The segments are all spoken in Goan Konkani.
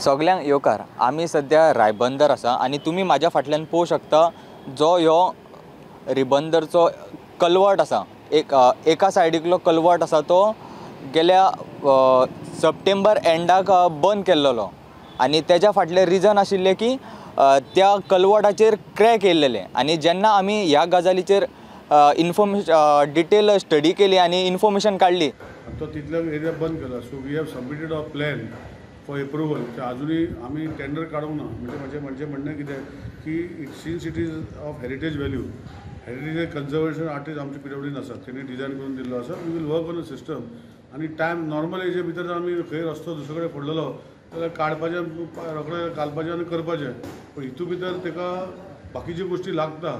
सगल्यांक येवकार. आमी सद्या रायबंदर आसा आनी तुमी म्हाज्या फाटल्यान पळोवंक शकता जो ह्यो रिबंदरचो कलवट आसा, एक एका सायडीकलो कलवट आसा तो गेल्या सप्टेंबर एंडाक बंद केल्लो आनी तेज्या फाटलें रिजन आशिल्लें की त्या कलवटाचेर क्रॅक येयल्लेले. आनी जेन्ना आमी ह्या गजालीचेर इन्फॉर्मेशन डिटेल स्टडी केली आनी इन्फॉर्मेशन काडली, तो तितलो एरिया बंद केला. So we have submitted a plan for approval. अजुनूय आमी टेंडर काडूंक ना. म्हणजे म्हजें म्हणणें कितें की it since it is of heritage value, heritage conservation artist आमचे पीडब्ल्यूडीन आसा, तेणी डिजायन करून दिल्लो आसा. We will work on a system. आनी टायम नॉर्मल हेजे भितर आमी खंय रस्तो दुसरे कडेन पडलेलो जाल्यार काडपाचें, रोखडें घालपाचें आनी करपाचें, पूण हितू भितर ताका बाकीच्यो गोश्टी लागता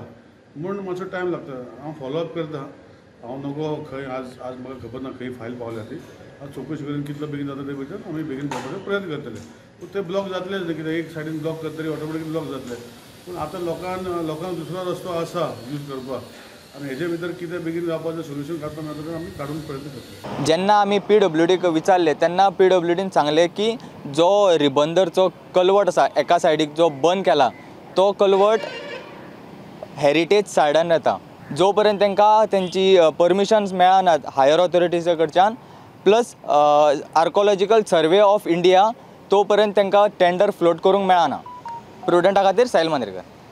म्हूण मातसो टायम लागता. हांव फॉलोअप करता. हांव नको खंय आज आज म्हाका खबर ना खंय फायल पावल्या ती. हांव चवकशी करून कितलो बेगीन जाता ते भितर आमी बेगीन करपाचो प्रयत्न करतले. पूण ते ब्लॉक जातलेच न्ही, कित्याक एक सायडीन ब्लॉक करतरी ऑटोमॅटिक ब्लॉक जातले. पूण आतां लोकांक दुसरो रस्तो आसा यूज करपाक आनी हेजे भितर कितें बेगीन जावपाचें सोल्युशन काडपाक मेळटा जाल्यार आमी काडून प्रयत्न करतले. जेन्ना आमी पीडब्ल्यूडीक विचारलें तेन्ना पीडब्ल्यूडीन सांगलें की जो रिबंदरचो कलवट आसा एका सायडीक जो बंद केला तो कलवट हेरिटेज सायडान येता. जो पर्यंत तांकां तेंची परमिशन्स मेळनात हायर ऑथॉरिटीजा कडच्यान plus archaeological survey of India, तो पर्यंत तांकां टेंडर फ्लोट करूंक मेळना. प्रुडंटा खातीर साहिल मांद्रेकर.